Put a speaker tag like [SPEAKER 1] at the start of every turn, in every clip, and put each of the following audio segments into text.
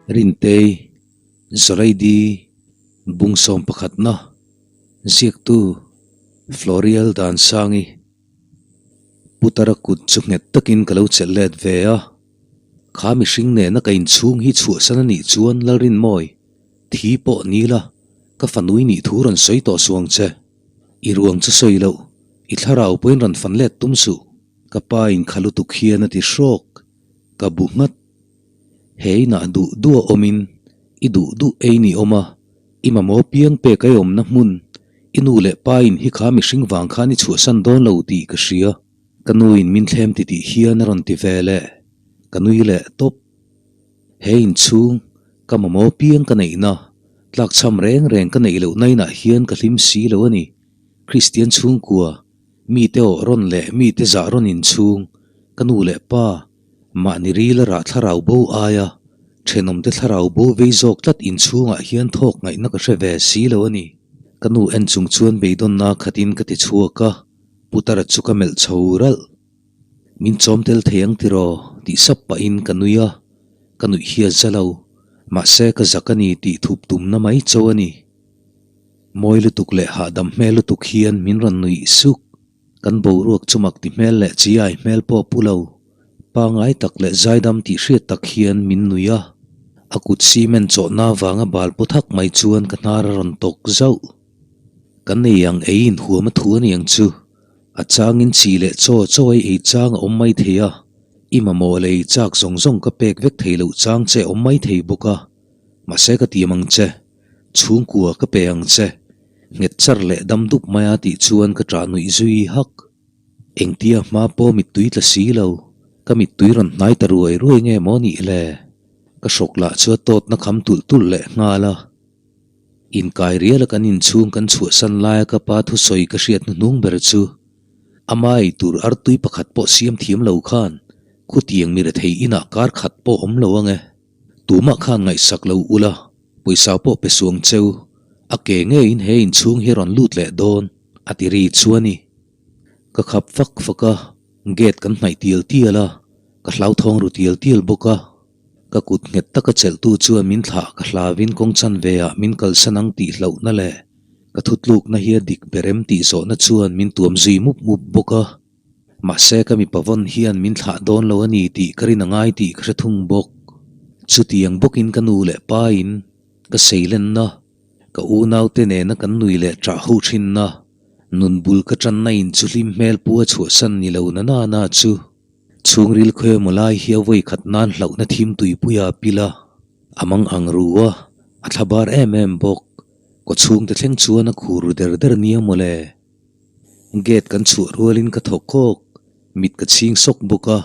[SPEAKER 1] Rintei, Zawlaidi, Bungsawm pakhatna, Ziaktu, Florial Dansangi, Putara kut chu nghet takin ka lo chelh let ve a. Kha mihring nena ka inchhung hi chhuahsan a nih chuan Lalrinmawi, thi pawh ni la, ka fanui nih thu rawn sawi tawh suang che. I ruang chu sawi loh, i thlarau pawhin rawn fan let tum suh. Ka pa in kha lutuk hian a ti hrawk, ka bu nghat. He inah duh duh a awmin, i duh duh ei ni awm a, i mamawh piang pek a i awmna hmun, i nu leh pa in hi kha mihring vang khan i chhuahsan dawn lo tih ka hria. Ka nu in min thlem ti tih hian a rawn ti ve leh, ka nui leh tawp. He inchhung, ka mamawh piang ka neihna, tlakchham reng reng ka neih lohna inah hian ka hlim si lo a ni. Kristian chhungkua, mite awh rawn leh mite zah rawn inchhung, ka nu leh pa, Mahni ril a rah thlarau bo aia thenawmte thlarau bo vei zawk tlat inchhungah hian thawk ngaihna ka hre ve si lo a ni. Ka nu en chung chuan beidawnna khatin ka ti chhuak a, Putara chu ka melh chho ralh. Min chawm tel thei ang tiraw? tih sap pahin ka nui a, ka nuih hi a za lo. Mahse ka zak a ni tih thup tumna mai cho a ni. Mawi lutuk leh hahdam hmel lutuk hian min rawn nuih suk. Kan boruak chu mak ti hmel leh chiai hmel pawh pu lo, pangai tak leh zaidam tih hriat tak hian min nui a. A kut cement chawhna avanga bal paw thak mai chuan ka hnar a rawn tawk zauh. Kan ei ang ei inhuam a thu a niang chu. A changin chi leh chaw chaw ei ei chang a awm mai thei a, i mamawh leh ei chak zawng zawng ka pek vek thei loh chang che a awm mai thei bawk a. Mahse ka tiam ang che. Chhungkua ka pe ang che. Nghet char leh dam dup mai a tih chuan ka ṭah nuih zui hak. Engtia hma pawh mittui tla si lo, ka mittui rawn hnai ta ruai ruai nge maw nih le? Ka hrawk lah chu a tawtna kham tulh tulh leh nghal a. Inkai riala kan inchhung kan chhuahsan laia ka pa thusawi ka hriat hnuhnung ber chu, Ama eitur artui pakhat pawh siam thiam lo khan khutiang mi rethei inah kar khat pawh awm lo ang e. Tumah khan ngaihsak lo ula, pawisa pawh pe suang cheu, a ke ngeiin he inchhung hi rawn lut leh dawn, a ti ri chu a ni. Ka khap fak fak a, gate kan hnaih tial tial a, ka hlauthawng ru tial tial bawk a. Ka kut nghet taka chelhtu chuan min thlah ka hlavin kawng chanve ah min kalsan ang tih hlauhna leh ka thutlukna hi a dik ber em tih zawhna chuan min tuam zui mup mup bawk a. Mahse ka mipa vawn hian min thlah dawn lo a ni tih ka rin a ngai tih ka hre thung bawk. Chutiang bawkin ka nu leh pa in ka seilenna, ka unaute nena kan nui leh ṭah ho ṭhinna, nun bul ka ṭanna in chu hlim hmel pu a chhuahsan ni lo na na na chu chhungril khawi emaw lai hi a vawi khat nan hlauhna thim tuipuia pil a, a mang ang ru a, a thla bar em em bawk. Kaw chhungte thleng chuan a khur ru der der nia mawle. Gate kan chhuah rualin ka thaw kawk, mit ka chhing sawk bawk a,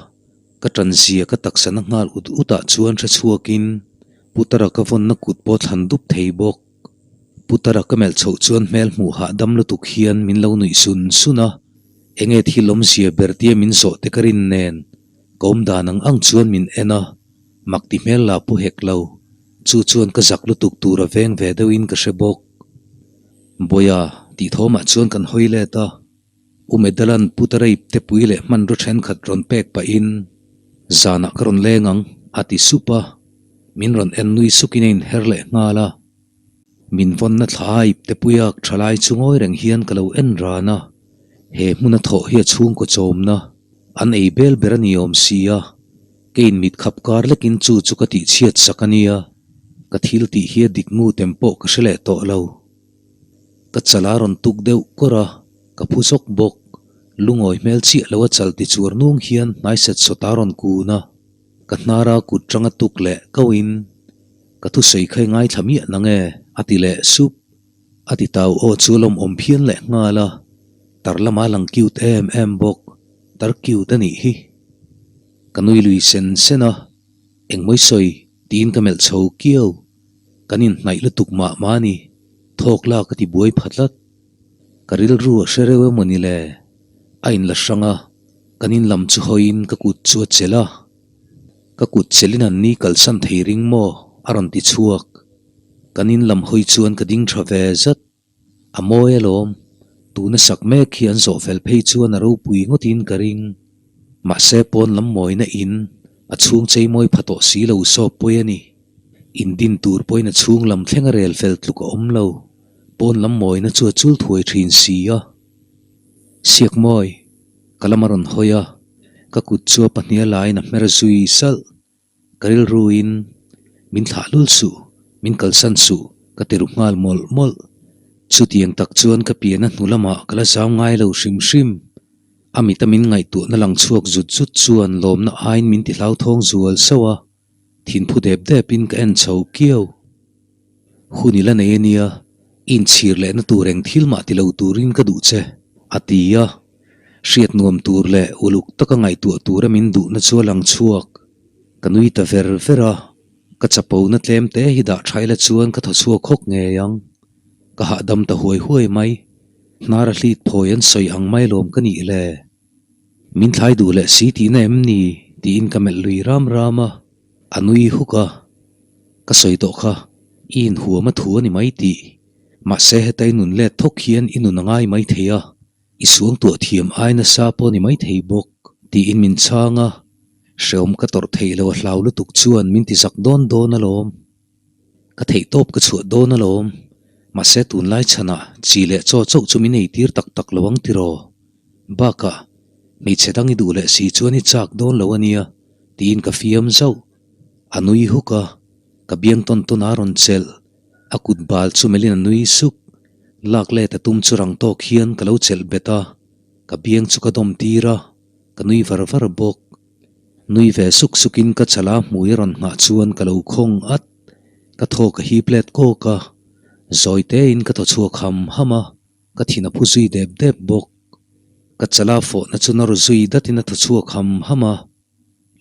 [SPEAKER 1] ka tan zia ka taksa na nghal ut ut ah chuan hre chhuakin Putara ka vawnna kut pawh thlan dup thei bawk. Putara ka melh chhoh chuan hmel hmuh hahdam lutuk hian min lo nuih sun sun a, enge thil awmzia ber tia min zawh te ka rin nen ka awm dan ang ang chuan min en a, mak ti hmel la pu hek lo, chu chuan ka zak lutuk tur a veng ve deuhin ka hre bawk. Bawia, tih thawmah chuan kan hawi let a, U Medalan Putara ipte pui leh hmanraw thenkhat rawn pek pahin, Zanah ka rawn leng ang, a ti sup a, min rawn en nui sukin a inher leh nghal a. Min vawnna thla a ipte puia thalai chu ngawi reng hian ka lo en ran a, he hmuna thawh hi a chhungkaw chawmna, an ei bel ber a ni awm si a, Keiin mit khap kar lekin chu chu ka tih chhiat sak a nia, ka thil tih hi a dik ngu tem pawh ka hre leh tawh lo. Ka chal a rawn tuk deuh kawr a, ka phu zawk bawk. Lungawi hmel chiah lo a chal ti chuar nung hian hnaiset sawt a rawn kun a, ka hnara kut tanga tuk leh kauhin, Ka thusawi kha i ngaithla miah nang e, a ti leh sup. A ti tau aw chu lawmawm phian leh nghal a, tar lama lang cute em em bawk, tar cute a nih hi. Ka nui lui sen sen a, Engmawi sawi? tiin ka melh chho kiau. Kan inhnaih lutuk mah mah a ni, thawk la ka ti buai pha tlat. Ka rilru a hre reuh emaw ni le? A inla hrang a, kan inlam chu hawiin ka kut chu a chelh a. Ka kut chelhin an ni kalsan thei ring maw? a rawn ti chhuak. Kan inlam hawi chuan ka ding tha ve zat. A mawi alawm, tuna sak mek hi an zawh fel phei chuan a ropui ngawtin ka ring. Mahse pawn lam mawina in a chhung chei mawi pha tawh si lo sawp pawi a ni. Indin tur pawhin a chhung lam thleng a rel fel tluk a awm lo. Pawn lam mawina chu a chul thuai thin si a. Siakmawi, ka lam a rawn hawi a, ka kut chu a pahnih a laiin a hmer zui salh. Ka rilruin, Min thlah lul suh, min kalsan suh, ka ti ru nghal mawlh mawlh. Chutiang tak chuan ka pian a hnu lamah ka la zau ngai lo hrim hrim. A mita min ngaihtuahna lang chhuak zut zut chuan lawmna aiin min ti hlauthawng zual sauh a, thinphu dep depin ka en chho kiau. Hun i la nei a nia, i inchhir lehna tur eng thil mah ti lo turin ka duh che, a ti a. Hriat nuam tur leh uluk taka ngaihtuah tura min duhna chu a lang chhuak. Ka nui ta ver ver a, ka chapona tlem te hi dah tha ila chuan ka thaw chhuak hawk ngei ang. Ka hahdam ta huai huai mai. Hnar a hlit phawi an sawi ang mai lawm ka nih le. Min thlai duh leh si tihna em ni? tiin ka melh lui ram ram a, a nui huk a. Ka sawi tawh kha, i inhuam a thu a ni mai tih. Mahse heta i nun let thawk hian i nun a ngai mai thei a, i suangtuah thiam ai nasa pawh a ni mai thei bawk, tiin min chhang a. Hreawm ka tawrh theih lo a hlau lutuk chuan min ti zak dawn dawn alawm. Ka theih tawp ka chhuah dawn alawm. Mahse tunlai chhanah chi leh chaw chauh chu min eitir tak tak lo ang tiraw? Bakah, hmeichhe dang i duh leh si chuan i chak dawn lo ania, tiin ka fiam zauh. A nui huk a, ka biang tawn tawn a rawn chelh. A kut bal chu melhin a nui suk. Lak let a tum chu rang tawk hian ka lo chelh bet a, ka biang chu ka dawm tir a, ka nui var var bawk. Nui ve suk sukin ka chala hmui a rawn nghah chuan ka lo khawng at. Ka thaw ka hip let kawk a, zawi tein ka thaw chhuak ham ham a, ka thin a phu zui dep dep bawk. Ka chala fawhna chu nawr zui datin a thaw chhuak ham ham a,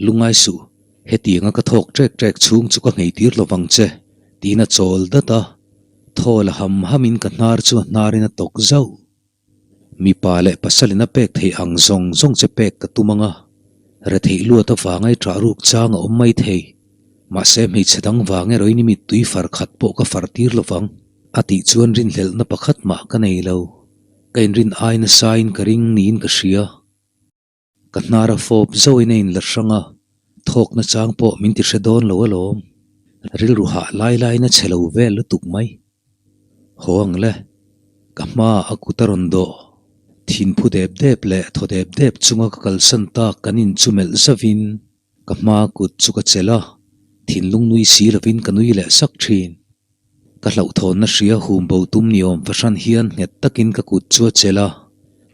[SPEAKER 1] Lungai suh, hetianga ka thawk ṭek ṭek chhung chu ka ngheitir lo vang che, tiin a chawl dat a. Thaw la ham hamin ka hnar chu a hnarin a tawk zauh. Mipa leh pasalin a pek theih ang zawng zawng che pek ka tum ang a, retheih luat avanga i ṭah ruk chang a awm mai thei. Mahse hmeichhe dang vang erawhin i mittui far khat pawh ka far tir lo vang, a tih chuan rinhlelhna pakhat mah ka nei lo. Ka inrin ai nasain ka ring niin ka hria. Ka hnar a fawp zauhin a inla hrang a, thawkna chang pawh min ti hre dawn lo alawm. Rilru hah lai laiin a chhe lo vel lutuk mai. Haw ang le, ka hmaah a kut a rawn dawh. Thinphu dep dep leh thaw dep dep chunga ka kalsan tak kan inchu melh zauhin Ka hma kut chu ka chelh a, thinlung nui si lovin ka nui leh sak thin. Ka hlauhthawnna hria hum bo tum ni awm fahran hian nghet takin ka kut chu a chelh a,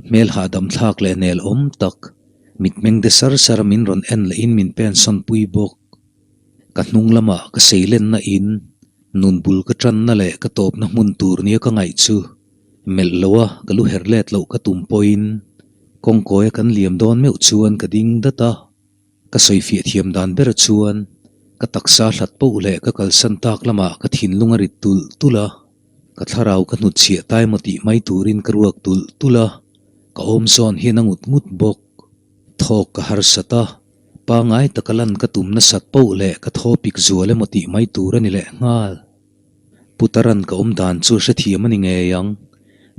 [SPEAKER 1] hmel hahdam thlak leh nel awm tak, mitmeng de sar sar a min rawn en lehin min pensawn pui bawk. Ka hnung lamah ka seilenna in, nun bul ka tanna leh ka tawpna hmun tur nia ka ngaih chu melh lo a ka lu her let loh ka tum pawhin kawngkawia kan liam dawn meuh chuan ka ding dat a. Ka sawifiah thiam dan ber chuan ka taksa hlat poh leh ka kalsan tak lamah ka thinlung a rit tulh tulh a, ka thlarau ka hnutchhiah tai maw tih mai turin ka ruak tulh tulh a, ka awm zawn hian a ngut ngut bawk. Thawk ka harsat a, pangai taka lan ka tum nasat poh leh ka thaw pik zual emaw tih mai tur a ni leh nghal. Putaran ka awm dan chu hrethiam a ni ngei ang,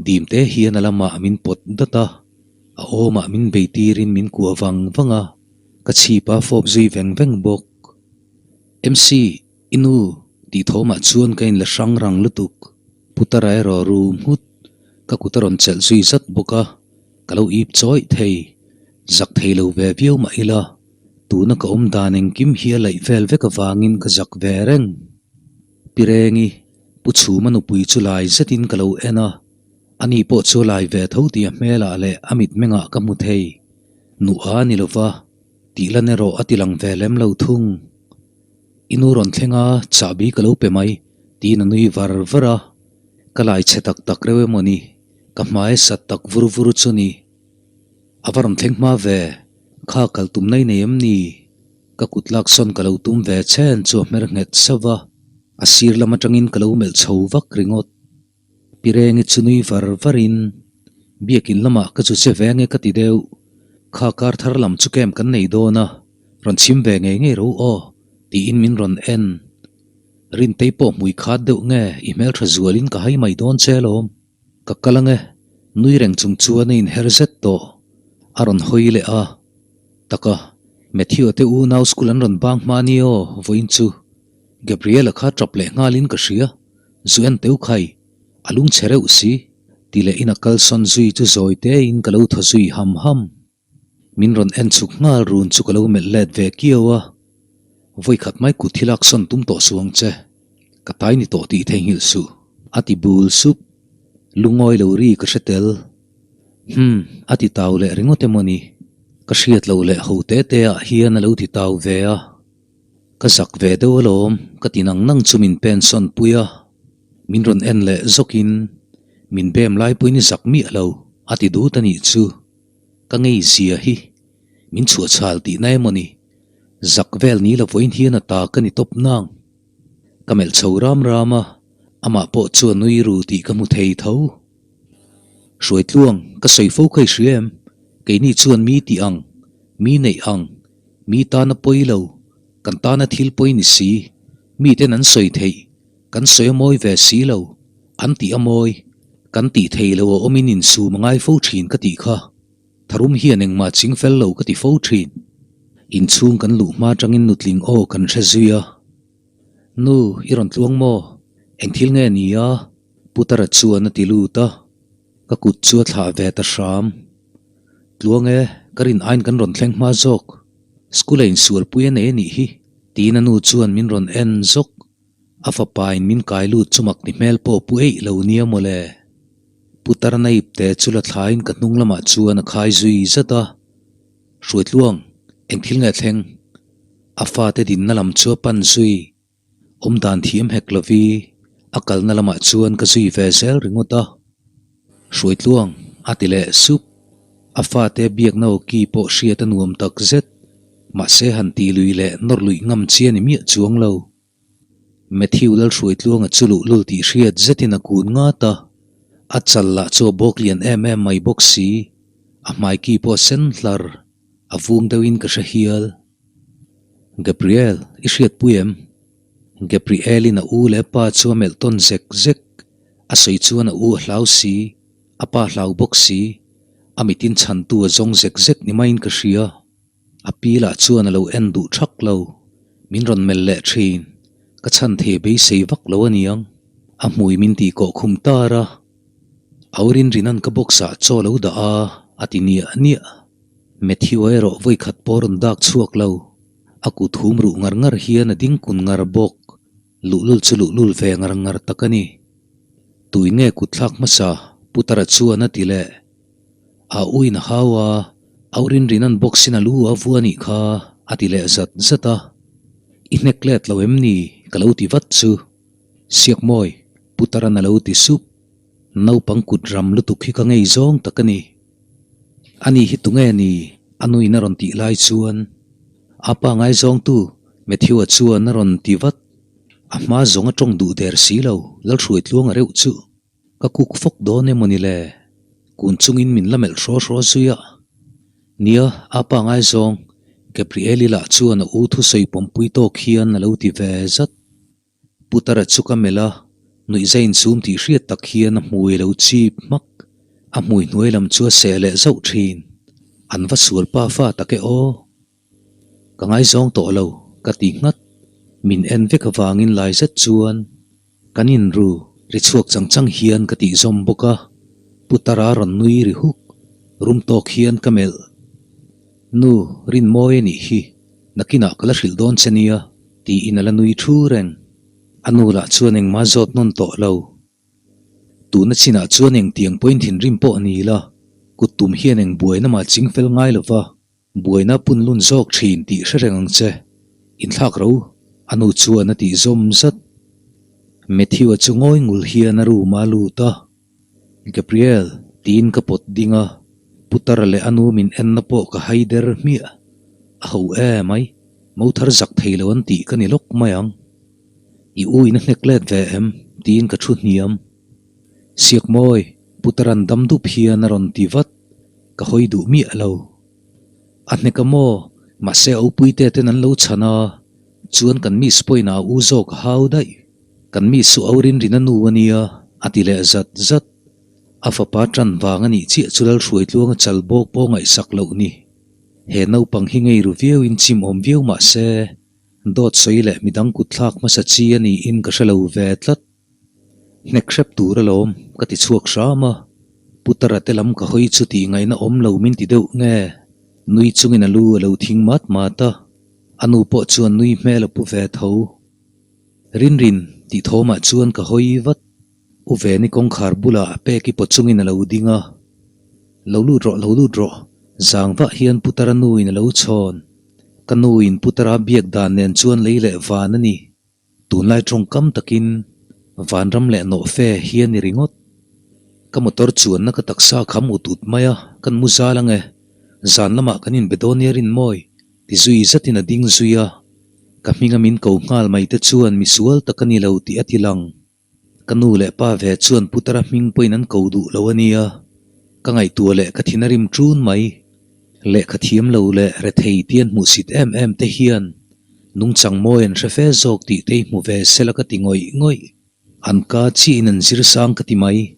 [SPEAKER 1] dimte hian a lamah min pawt dat a. A awmah min bei tirin min kuah vang vang a, ka chhip a fawp zui veng veng bawk. MC, i nu, tih thawmah chuan ka inla hrang rang lutuk. Putara erawh ru nghut, ka kut a rawn chelh zui zat bawk a, ka lo ip chawih thei. Zak thei lo ve viau mah ila, tuna ka awm dan engkim hi a laih vel vek avangin ka zak ve reng. Pi Rengi, Pu Chhuma nupui chu lai zetin ka lo en a. Ani pawh chu lai ve tho tih a hmelah leh a mitmengah ka hmu thei. Nuh a ni lova, tih lan erawh a ti lang ve lem lo thung. I nu rawn thleng a, chahbi ka lo pe mai, tiin a nui var var a. Ka lai chhe tak tak reuh emaw ni, ka hmai sat tak vur vur chu ni. A va rawn thleng hma ve, kha kal tum nai nei em ni? Ka kut lak sawn ka lo tum ve chen chu a hmer nghet sauh va, a sir lam atangin ka lo melh chho vak ringawt. Pi Rengi chu nui var varin, Biakin lamah ka chu che ve nge ka ti deuh. Kha kar thar lam chu camp kan nei dawn a, rawn chhim ve ngei ngei ro aw, tiin min rawn en. Rintei pawh hmui khat deuh nge i hmeltha zualin ka hai mai dawn che alawm. Ka kal ange, nui reng chung chuan a inher zet tawh. A rawn hawi leh a, Taka, Matthew-a te unau school an rawn bang hma ni aw, vawiin chu. Gabriela kha tap leh nghalin ka hria, zu en teu khai, a lung chhe reuh si, ti leh in a kalsawn zui chu zawi tein ka lo thaw zui ham ham. Min rawn en chhuk nghal run chu ka lo melh let ve kiau a, Vawikhat mai kut hi laksawn tum tawh suh ang che, ka tai ni tawh tih theihnghilh suh, a ti bul sup. Lungawi lo ri ka hre tel. Hum, a ti tau leh ringawt emaw ni? Ka hriat lo leh ho te te ah hian a lo ti tau ve a. Ka zak ve deuh alawm, ka ti nang nang chu min pen sawn pui a. Min rawn en leh zawkin, Min bem lai pawhin i zak miah lo, a ti dut a nih chu. Ka ngei zia hi, min chhuah chhal tihna emaw ni? Zak vel ni lo vawiin hian a ta ka ni tawp nang. Ka melh chho ram ram a, amah pawh chu a nui ru tih ka hmu thei tho. Hruaitluang, ka sawi fo kha i hria em? Keini chuan mi tih ang, mi neih ang, mi tana pawi lo, kan tana thil pawi ni si, miten an sawi theih, kan sawi a mawi ve si lo, an tih a mawi, kan tih thei lo a awmin insum a ngai fo thin ka tih kha. Tharum hian engmah ching fel lo ka ti fo thin. Inchhung kan luh hma atangin nutling aw kan hre zui a. Nu, i rawn tluang maw? Eng thil nge ni a? Putara chuan a ti lut a. Ka kut chu a thlah ve ta hram. Tluang e, ka rin aiin kan rawn thleng hma zawk. School a insualpui a nei a nih hi, tiin a nu chuan min rawn en zawk. A fapain min kai lut chu mak ti hmel pawh pu eih lo nia mawle. Putar naip te chu la thlain ka hnung lamah chuan a khai zui zat a. Hruaitluang, eng thil nge thleng? A fate dinna lam chu a pan zui. Awm dan thiam hek lovi, a kalna lamah chuan ka zui ve zel ringawt a. Hruaitluang, a ti leh sup. A fate biakna aw ki pawh hriat a nuam tak zet. Mahse han tih lui leh nawr luih ngam chi a ni miah chuang lo. Matthew Lalhruaitluanga chu luhlul tih hriat zetin a kun ngat a, a chal lah chu a bawk lian em em mai bawk si, a hmai ki pawh a sen hlar, a vung deuhin ka hre hial. Gabriel, i hriatpui em? Gabriel-in a u leh a pa chu a melh tawn zek zek, a sawi chuan a u a hlau si, a pa hlau bawk si, a mitin chhantu a zawng zek zek ni maiin ka hria. A pi lah chuan a lo en duh thak lo. Min rawn melh leh thin. Ka chhan thei beisei vak lo a niang. A hmui min tih kawh khum tar a. Aurin Rinan ka box ah chaw lo dah a, a ti niah niah. Matthew a erawh vawi khat pawh rawn dak chhuak lo. A kut hum ruh ngar ngar hian a ding kun ngar bawk. Luhlul chu luhlul ve ngar ngar tak a ni. Tui nge kut thlak hmasa, Putara chuan a ti leh. A uin a hau a, au rin rin an box in a lu a vua nih kha a ti leh zat zat a. I hnek let lo em ni? ka lo ti vat chu. Siakmawi, Putaran a lo ti sup. Naupang kut ram lutuk hi ka ngei zawng tak a ni. Ani hi tunge ni? A nuin a rawn tih lai chuan a pa ngaizawngtu Matthew-a chuan a rawn ti vat. A hma zawng a tawng duh der si lo, Lalhruaitluanga reuh chu. Ka kuk fawk dawn emaw ni le? Kun chungin min la melh hraw hraw zui a. Nia, a pa ngaizawng, Gabrieli lah chuan a u thusawi pawmpui tawk hian a lo ti ve zat. Putara chu ka melh a, nuihza insum tih hriat tak hian a hmui a lo chip hmak. A hmui hnuai lam chu a seh leh zauh thin. An va sual pa fa tak e aw. Ka ngaizawng tawh lo, ka ti nghat. Min en vek avangin lai zet chuan kan inru ri chhuak chang chang hian ka tih zawm bawk a. Putara rawn nui ri huk, rum tawk hian ka melh. Nu, Rinmawi a nih hi, nakinah ka la hrilh dawn che nia, tiin a la nui thu reng. A nu lah chuan engmah zawt nawn tawh lo. Tuna chinah chuan engtiang pawhin thinrim pawh a ni la, kut tum hian eng buaina mah ching fel ngai lo va. Buaina pun lun zawk thin tih hre reng ang che. Inthlak ro, a nu chuan a tih zawm zat. Matthew-a chu ngawi ngul hian a room a lut a. Gabriel, tiin ka pawt ding a, Putara leh a nu min enna pawh ka hai der hmiah. A ho emai, mo thar zak thei lo an tih ka ni lawk mai ang. I u in a hnek let ve em? tiin ka thu hniam. Siakmawi, Putara'n dam dup hian a rawn ti vat. Ka hawi duh miah lo. A hnek a maw? Mahse a upuite ten an lo chhan a, chuan kan miss pawhin a u zawk a hau daih. Kan miss chu au rin rin a nu a nia, a ti leh zat zat. A fapa tan vang a nih chiah chu Lalhruaitluanga chal bawk pawh ngaihsak loh ni. He naupang hi ngei ru viauin chim awm viau mahse. Dawt sawi leh midang kut thlak hmasa chi a niin ka hre lo ve tlat. Hnek hrep tur alawm, ka ti chhuak hram a. Putara te lam ka hawi chu tih ngaihna awm lo min ti deuh nge? Nui chungin a lu a lo thing mat mat a. A nu pawh chuan nui hmel a pu ve tho. Rinrin, tih thawmah chuan ka hawi vat. U Veni kawngkhar bulah pek i pawt chungin a lo ding a. Lo lut rawh, lo lut rawh, zang vah hian Putara nuin a lo chhawn. Ka nuin Putara biak dan nen chuan lei leh van a ni. Tunlai tawngkam takin vanram leh nawhfe hi a ni ringawt. Ka motor chuanna ka taksa kham ut ut mai a, kan mu zal ang e. Zan lamah kan inbe dawn nia Rinmawi, ti zui zatin a ding zui a. Ka hminga min ko nghal mai te chuan misual tak a ni lo tih a ti lang. Ka nu leh pa ve chuan Putara hming pawhin an ko duh lo a nia. Ka ngaihtuah leh ka thin a rim ṭun mai. Lehkha thiam lo leh rethei te an hmuhsit em em te hian nungchang mawi an hre fe zawk tih te i hmu ve sela ka ti ngawih ngawih. An ka chiahin an zir sang ka ti mai.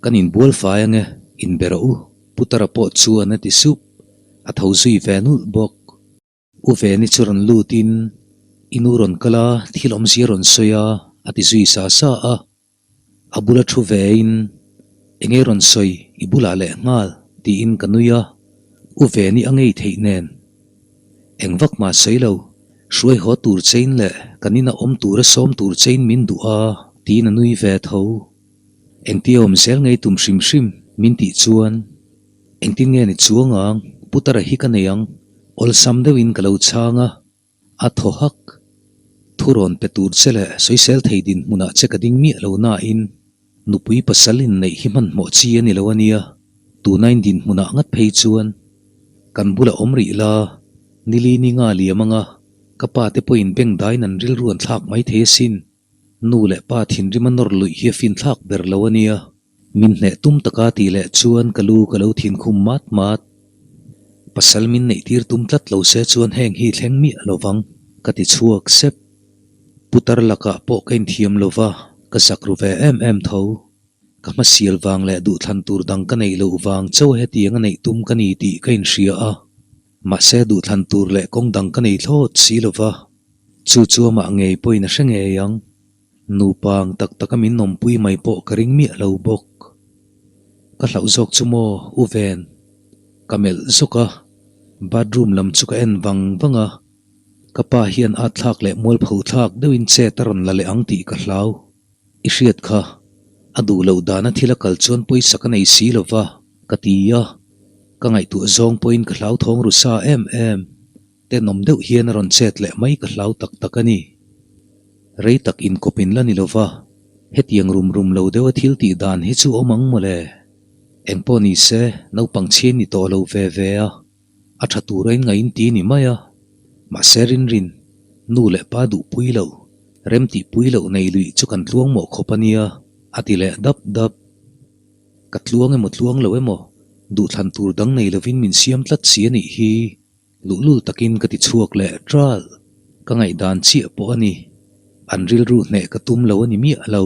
[SPEAKER 1] Kan inbual fai ange, inbe rawh u, Putara pawh chuan a ti sup. A tho zui ve nulh bawk. U Veni chu rawn lutin, I nu rawn kal a, thil awmzia rawn sawi a, a ti zui sa sa a. A bula thu vein, Enge rawn sawi, i bulah leh nghal, tiin ka nui a. U Veni a ngei theih nen. Eng vak mah sawi lo, hruai haw tur chein leh kan ina awm tura sawm tur chein min duh a, tiin a nui ve tho. Engtia awm zel ngei tum hrim hrim min tih chuan, Engtin nge ni chuang ang, Putara hi ka nei ang, awlsam deuhin ka lo chhang a, a thaw hak. Thu rawn pe tur che leh sawisel thei dinhmunah che ka ding miah lo nain nupui pasal inneih hi hmanhmawh chi a ni lo a nia, tunain dinhmunah ngat phei chuan kan bulah awm rih la, nili ni nga liam anga ka pa te pawhin beng daiin an rilru an thlak maithei asin, nu leh pa thinrim a nawr luih hi a finthlak ber lo a nia. Min hneh tum taka tih leh chuan ka lu ka lo thin khum mat mat. Pasal min neih tir tum tlat lo se chuan heng hi thleng miah lo vang, ka ti chhuak sep. Putar lakah pawh ka inthiam lo va, ka zak ru ve em em tho. Ka hmasial vang leh duhthlan tur dang ka neih loh vang chauh hetiang a neih tum ka ni tih ka inhria a. Mahse duhthlan tur leh kawng dang ka nei thlawt si lo va, chu chu amah ngei pawhin a hre ngei ang. Nupa ang tak taka min awmpui mai pawh ka ring miah lo bawk. Ka hlauh zawk chu maw, U Ven? Ka melh zawk a, bathroom lam chu ka en vang vang a. Ka pa hian at thlak leh mualpho thlak deuhin chet a rawn la leh ang tih ka hlau. I hriat kha, a duh loh dana thil a kal chuan pawisa ka nei si lo va, ka ti a. Ka ngaihtuah zawng pawhin ka hlauthawng ru sa em em. Tenawm deuh hian a rawn chet leh mai ka hlau tak tak a ni. Rei tak inkawp in la ni lova, hetiang rum rum lo deuha thil tih dan hi chu awm ang mawle. Engpawh ni se, naupang chhian ni tawh lo ve ve a, a tha tura in ngaih in ti ni mai a. Mahse Rinrin, nu leh pa duhpui lo, rem tihpui loh nei luih chu kan tluang mawh khawp a nia, a ti leh dap dap. Ka tluang emaw tluang lo emaw, duhthlan tur dang nei lovin min siam tlat si a nih hi. Luhlul takin ka ti chhuak leh ṭal. Ka ngaihdan chiah pawh a ni. An rilru hneh ka tum lo a ni miah lo.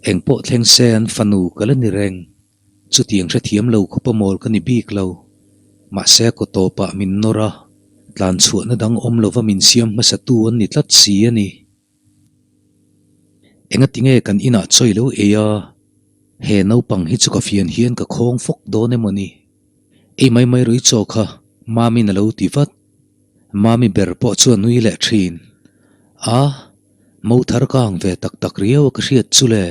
[SPEAKER 1] Eng pawh thleng se an fanu ka la ni reng. Chutiang hrethiam lo khawpa mawl ka ni bik lo. Mahse a kaw tawpah min nawr a, tlan chhuahna dang awm lova min siam hmasatu an ni tlat si a ni. Engati nge kan inah chawi lo ei a? He naupang hi chu ka fian hian ka khawng fawk dawn emaw ni? Ei mai mai rui chaw kha Mami'n a lo ti vat. Mami ber pawh chu a nui leh thin. A, mo thar ka ang ve tak tak riau a ka hriat chu le.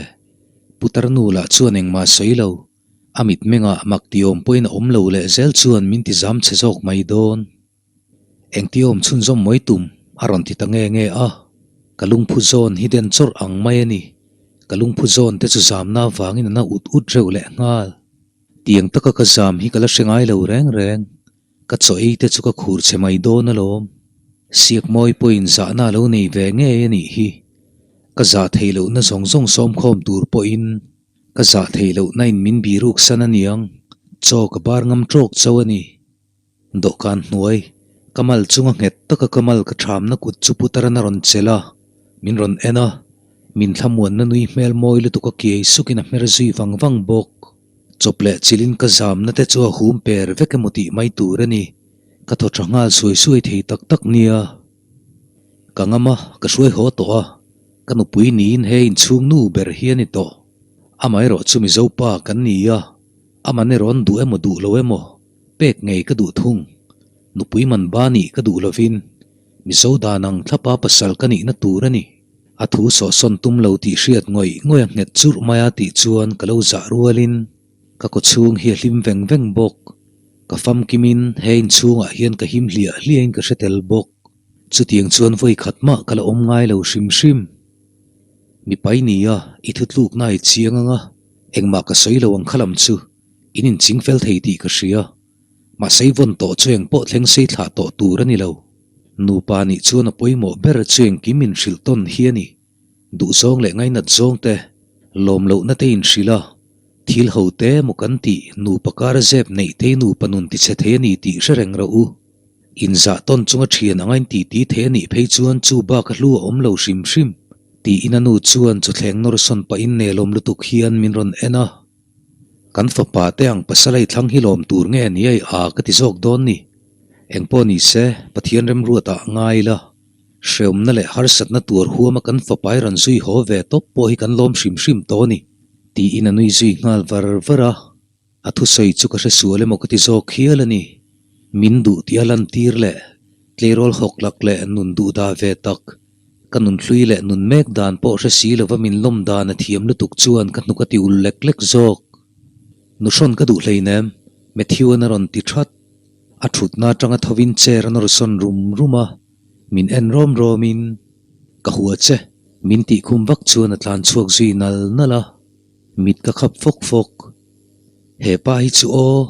[SPEAKER 1] Putar nu lah chuan engmah sawi lo. A mitmengah mak ti awm pawhin a awm lo leh zel chuan min ti zam chhe zawk mai dawn. Engti awm chhunzawm mai tum a rawn ti ta nge nge a, ka lungphu zawn hi den chawrh ang mai a ni. Ka lungphu zawn te chu zamna avangin a na ut ut reuh leh nghal. Tiang taka ka zam hi ka la hre ngai lo reng reng. Ka chaw ei te chu ka khur chhe mai dawn alawm. Siakmawi pawhin zahna a lo nei ve ngei a nih hi. Ka zah theih lohna zawng zawng sawmkhawm tur pawhin ka zah theih lohna in min biruk san a niang. Chaw ka bar ngam tawk chauh a ni. Dawhkan hnuai, ka mal chunga nghet taka ka mal ka thamna kut chu Putaran a rawn chelh a, min rawn en a, min thlamuanna nui hmel mawi lutuk a kiai sukin a hmer zui vang vang bawk. Chawp leh chilhin ka zamna te chu a hum per vek emaw tih mai tur a ni, ka thaw tha nghal suai suai thei tak tak nia. Ka ngam a, ka hruai haw tawh a, ka nupui niin he inchhung nu ber hi a ni tawh. Amaherawh chu Mizo pa kan ni a, aman erawh an duh emaw duh lo emaw pek ngei ka duh thung. Nupui man ba nih ka duh lovin Mizo dan ang thlapa pasal ka nihna tur a ni. A thu sawhsawn tum lo tih hriat ngawih ngawih a nghet churh mai a tih chuan ka lo zah rualin ka kawchhung hi a hlim veng veng bawk. Ka famkimin he inchhungah hian ka him hliah hliahin ka hre tel bawk. Chutiang chuan vawi khat mah ka la awm ngai lo hrim hrim. Mipai nia i thutlukna i chiang anga engmah ka sawi lo ang kha lam chu in inching fel thei tih ka hria. Mahse i vawn tawh chu engpawh thleng sei thlah tawh tur a ni lo. Nupa nih chuan a pawimawh ber chu engkim inhrilh tawn hi a ni. Duhzawng leh ngainat zawng te, lawm lohna te inhrilh a, thil ho te emaw kan tih nupa kar zep neih te i nupa nun tichhe thei a ni tih hre reng rawh u. Inzah tawn chunga thian anga in titi thei a nih phei chuan chu bak a hlu a awm lo hrim hrim, tiin a nu chuan chawthleng nawr sawn pahin nelawm lutuk hian min rawn en a. Kan fapa te ang pasal ei thlang hi lawm tur nge ni ei a ka ti zawk dawn ni. Engpawh ni se, Pathian remruatah ngai ila, hreawmna leh harsatna tuar huama kan fapa i rawn zui haw ve tawp pawh hi kan lawm hrim hrim tawh a ni, tiin a nui zui nghal var var a. A thusawi chu ka hre sual emaw ka ti zawk hial a ni. Min duh tih a lantir leh tleirawl hawk lak leh nun duh dah ve tak, ka nun hlui leh nun mek dan pawh hre si lova min lawm dan a thiam lutuk chuan ka hnuk a ti ul lek lek zawk. Nuhrawn ka duh hleinem, Matthew-a'n a rawn ti that. A thutna atanga thovin chair a nawr sawn rum rum a, min en rawm rawmin, Ka hua che, min tih khum vak chuan a tlan chhuak zui nal nal a. Mit ka khap fawk fawk. He pa hi chu aw,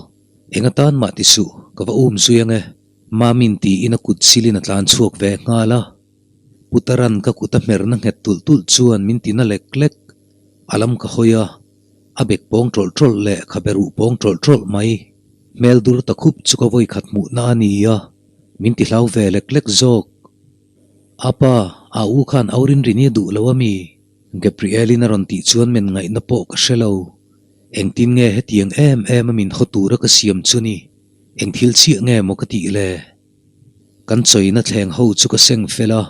[SPEAKER 1] eng atan mah ti suh, ka va um zui ang e. Mamin tiin a kut silin a tlan chhuak ve nghal a. Putaran ka kut a hmerna nghet tulh tulh chuan min ti na lek lek. A lam ka hawi a, a bek pawng tawlh tawlh leh khabe ruh pawng tawlh tawlh mai. Hmel dur ta khup chu ka vawi khat hmuhna a ni a, min ti hlau ve lek lek zawk. Apa, a u khan Aurinrini a duh lo a mi? Gabriel-in a rawn tih chuan men ngaihna pawh ka hre lo. Engtin nge hetiang em em a min haw tura ka siam chu ni? Eng thil chiah nge maw ka tih le? Kan chawina thleng ho chu ka seng fel a,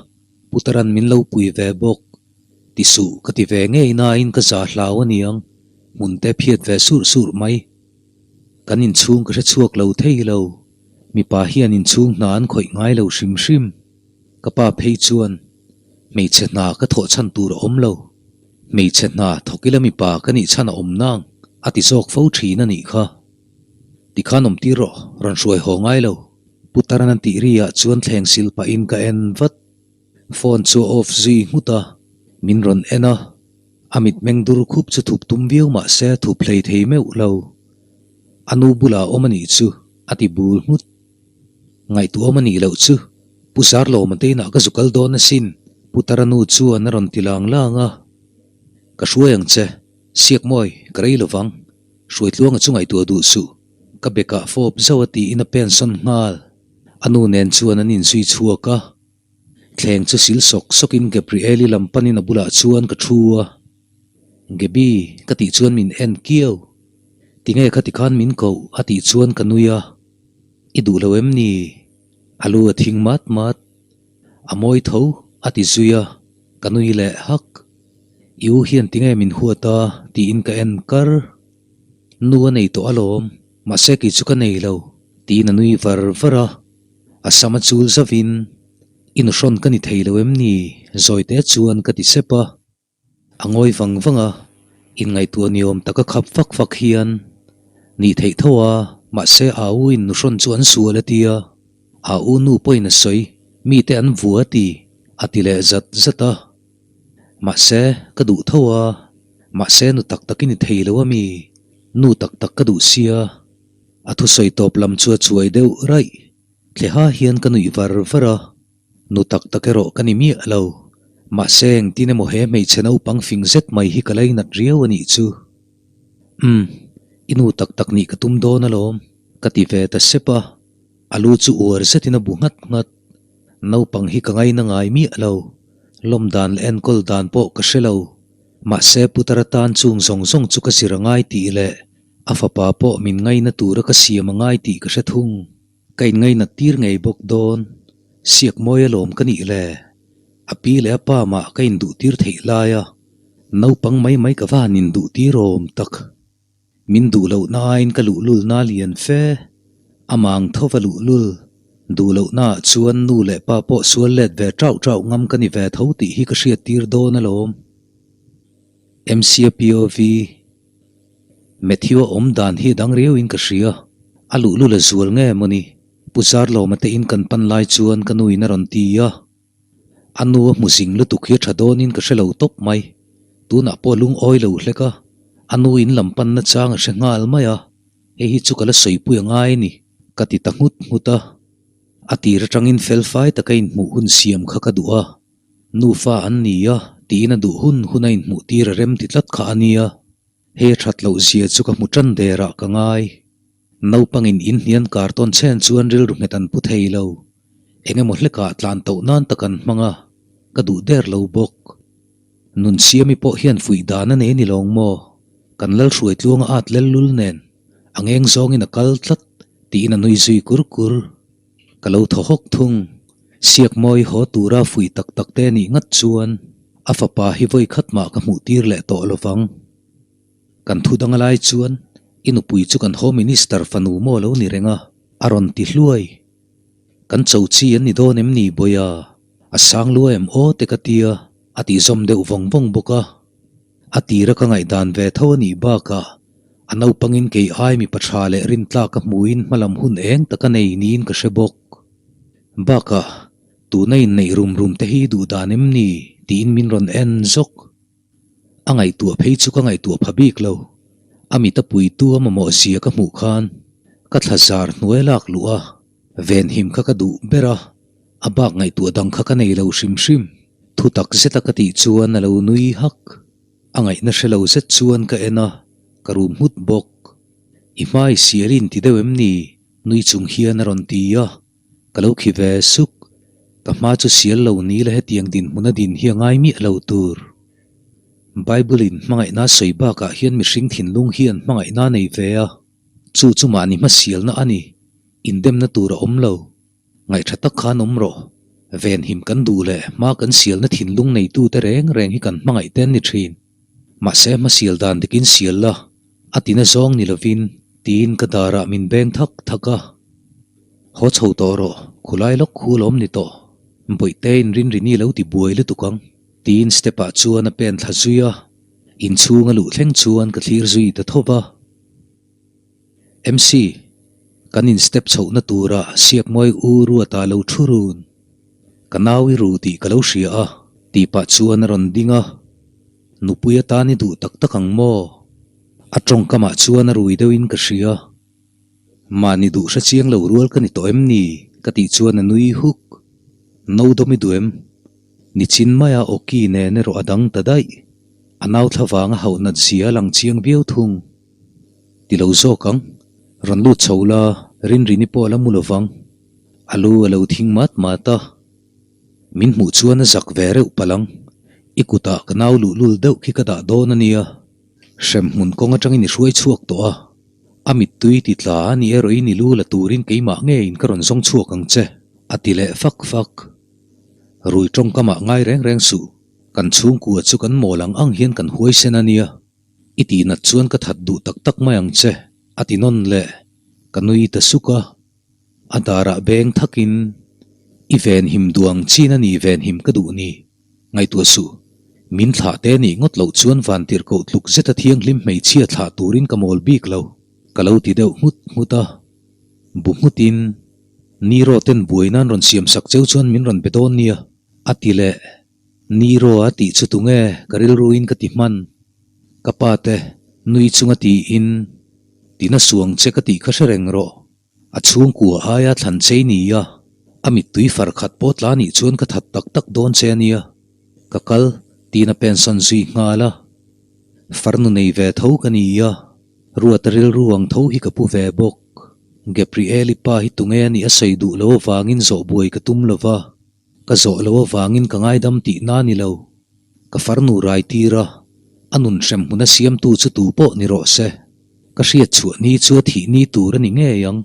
[SPEAKER 1] Putaran min lo pui ve bawk. Ti suh ka ti ve ngei nain ka za hlau a niang, hmun te phiat ve surh surh mai. Kan inchhung ka hre chhuak lo thei lo, mipa hian inchhung hna an khawih ngai lo hrim hrim. Ka pa phei chuan, Hmeichhe hna ka thawh chhan tur a awm lo. Hmeichhe hna thawk ila mipa ka nih chhan a awm nang, a ti zawk fo thin a nih kha. Tikhan awm tir rawh, rawn hruai haw ngai lo. Putaran a tih ri ah chuan thleng sil pahin ka en vat. Phone chu a off zui nghut a, min rawn en a. A mitmeng dur khup chu thup tum viau mah se thup hlei thei meuh lo. A nu bulah a awm a nih chu, a ti bul nghut. Ngaihtuahawm a nih loh chu, Pu Zarlawma te inah ka zu kal dawn asin, Putara nu chuan a rawn ti lang lang a. Ka hruai ang che, Siakmawi, ka rei lovang. Hruaitluanga chu ngaihtuah duh suh, ka bekah fawp zauh a tiin a pensawn nghal. A nu nen chuan an inzui chhuak a. Thleng chu sil sawk sawkin Gabrielle-i lam panin a bulah chuan ka thu a. Gabi, ka tih chuan min en kiau. Tinge khati khan min koh a tih chuan ka nui a. I duh lo em ni? A lu a thing mat mat. A mawi tho, a ti zui a, ka nui leh hak. I u hian tinge min huat a? tiin ka en kar. Nu a nei tawh alawm, mahse kei chu ka nei lo, tiin a nui var var a. A sam a chul zauhin, I nuhrawn ka ni thei lo em ni? Zawite chuan ka ti sep a. A ngawi vang vang a, inngaihtuah ni awm taka khap fak fak hian, Nih theih tho a, mahse a u in nuhrawn chu an sual a ti a, a u nu pawhin a sawi, mite an vua a ti, a ti leh zat zat a. Mahse, ka duh tho a, mahse nu tak tak i ni thei lo a mi, nu tak tak ka duh sia. A thusawi tawp lam chu a chuai deuh raih, thleha hian ka nuih var var a. Nu tak tak erawh ka ni miah lo. Mahse engtin emaw he hmeichhe naupang fing zet mai hi ka lainat riau a nih chu. Umm, i nu tak tak nih ka tum dawn alawm, ka ti ve ta sep a. A lu chu uar zetin a bu nghat nghat. Naupang hi ka ngaina ngai miah lo. Lawm dan leh enkawl dan pawh ka hre lo. Mahse Putar atan chung zawng zawng chu ka zir a ngai tih leh a fapa pawh min ngaina tura ka siam a ngai tih ka hre thung. Ka inngainat tir ngei bawk dawn, siak mawi alawm ka nih le. A pi leh a pa mah ka induhtir theih lai a, naupang mai mai ka va han induhtir awm tak. Min duh lohna aiin ka luhlulna a lian fe. A mang tho va luhlul. Duh lohnaah chuan nu leh pa pawh sual let ve ṭauh ṭauh ngam ka ni ve tho tih hi ka hriattir dawn alawm. MCAPOV Matthew-a awm dan hi dang riauin ka hria. A luhlul a zual nge mawni? Pu Zarlawma te in kan pan lai chuan ka nuin a rawn ti a. A nu a hmu zing lutuk hi a tha dawnin ka hre lo tawp mai. Tunah pawh lungawi lo hlek a, a nu in lam panna chang a hre nghal mai a, hei hi chu ka la sawipui a ngai ni, ka ti ta nghut nghut a. A tir atangin felfai taka inhmuh hun siam kha ka duh a, nufa an ni a, tiin a duh hun hun a inhmuh tir a rem ti tlat kha a nia. He that loh zia chu ka hmu tan derah ka ngai. Naupangin in hnian kar tawn chhen chuan rilru nghet an pu thei lo. Eng emaw hlekah tlan toh nan tak an hmang a, ka duh der lo bawk. Nun Siami pawh hian fuih dan a nei ni lawng maw? Kan lal hruai tluanga at lel lul nen a ngeng zawngin a kal tlat tiin a nui zui kur kur. Ka lo thaw hawk thung. Siakmawi haw tura fuih tak tak te nih ngat chuan a fapa hi vawi khat mah ka hmuh tir leh tawh lovang. Kan thu dang a lai chuan i nupui chu kan Home Minister fanu maw lo ni reng a, a rawn ti hluai. Kan cho chi an ni dawn em ni Bawia? A sang lua em aw te ka tia, a tih zawm deuh vawng vawng bawk a. A tira ka ngaihdan ve tho a nih bakah a naupangin kei ai mipa tha leh rintlak a hmuin hmalam hun eng tak a nei niin ka hre bawk. Bakah tuna inneih rum rum te hi duh dan em ni tiin min rawn en zawk. A ngaihtuah phei chu ka ngaihtuah pha bik lo. A mit a puitu a mamawh zia ka hmuh khan ka thla zar hnuai lak luh a, venhim kha ka duh ber a, a bak ngaihtuah dang kha ka nei lo hrim hrim. Thu tak zeta ka tih chuan a lo nui hak. A ngaihna hre lo zet chuan ka en a, ka rum nghut bawk. I hmai sial in ti deuh em ni? Nui chung hian a rawn ti a. Ka lo khi ve suk. Ka hma chu sial lo ni la hetiang dinhmun a din hi a ngai miah lo tur. Bible in hmangaihna sawi bakah hian mihring thinlung hian hmangaihna nei ve a, chu chu mahni hmasialna a ni, indemna tur a awm lo. Ngaihṭha tak khan awm rawh. Venhim kan duh leh hma kan sialna thinlung neitute reng reng hi kan hmangaih te an ni ṭhin. Mahse hmasial dan dikin sial la, a tina zawng ni lovin, tiin ka darah min beng thak thak a. Haw chho tawh rawh, khulai lawk khu lawm ni tawh. Bawihte in Rinrini lo ti buai lutuk ang, tiin step ah chuan a pen thla zui a, inchhung a luh thleng chuan ka thlir zui ta tho va. MC, kan in step chhohna turah Siakmawi U Ruata lo thu run. Ka nau i ru tih ka lo hria a, tih pah chuan a rawn ding a. Nupui atan i duh tak tak ang maw? A tawngkamah chuan a rui deuhin ka hria. Mahni duh hre chiang lo rual ka ni tawh em ni? ka tih chuan a nui huk. No dawm i duh em? Nichin maia awki nen erawh a dang ta daih. A nau thla vanga hauh nat zia a lang chiang viau thung. Ti lo zawk ang. Rawn lut chho la, Rinrini pawh a la mu lovang. A lu a lo thing mat mat a. Min hmuh chuan a zak ve reuh palh ang. I kutah ka nau luhlul deuh khi ka dah dawn a nia. Hremhmun kawng atangin i hruai chhuak tawh a. A mittui ti tla a ni erawhin i lu la turin keimah ngeiin ka rawn zawng chhuak ang che, a ti leh fak fak. Rui tawngkamah ngai reng reng suh. Kan chhungkua chu kan mawl ang ang hian kan huaisen a nia. I tih nat chuan ka that duh tak tak mai ang che, a ti nawn leh. Ka nui ta suk a. A darah beng thakin, I venhim duh ang chin a ni venhim ka duh ni. Ngaihtuah suh. Min thlah te nih ngawt loh chuan vantirhkoh tluk zeta thianghlim hmeichhia thlah turin ka mawl bik lo, ka lo ti deuh nghut nghut a. Bu nghutin, Niro ten buai nan rawn siam sak cheu chuan min rawn be dawn nia, a ti leh. Niro a tih chu tunge ka rilruin ka ti hman. Ka pa te nui chunga tiin, Tina suang che ka tih kha hre reng rawh. A chhungkua aia thlan chei ni a, a mittui far khat pawh tla nih chuan ka that tak tak dawn che a nia. Ka kal, tiin a pensawn zui nghal a. Farnu nei ve tho ka ni a, Ruata rilru ang tho hi ka pu ve bawk. Gabriel-i pa hi tunge a nih a sawi duh lo avangin zawh buai ka tum lo va, ka zawh lo avangin ka ngaidam tih na ni lo. Ka farnu rai tir a, a nun hrem hmuna siamtu chu tu pawh ni rawh se. Ka hriat chhuah ni chu a thih ni tur a ni ngei ang.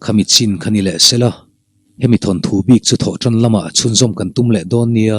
[SPEAKER 1] Khami chin kha ni leh sela. Hemi thawnthu bik chu thawhṭan lamah chhunzawm kan tum leh dawn nia.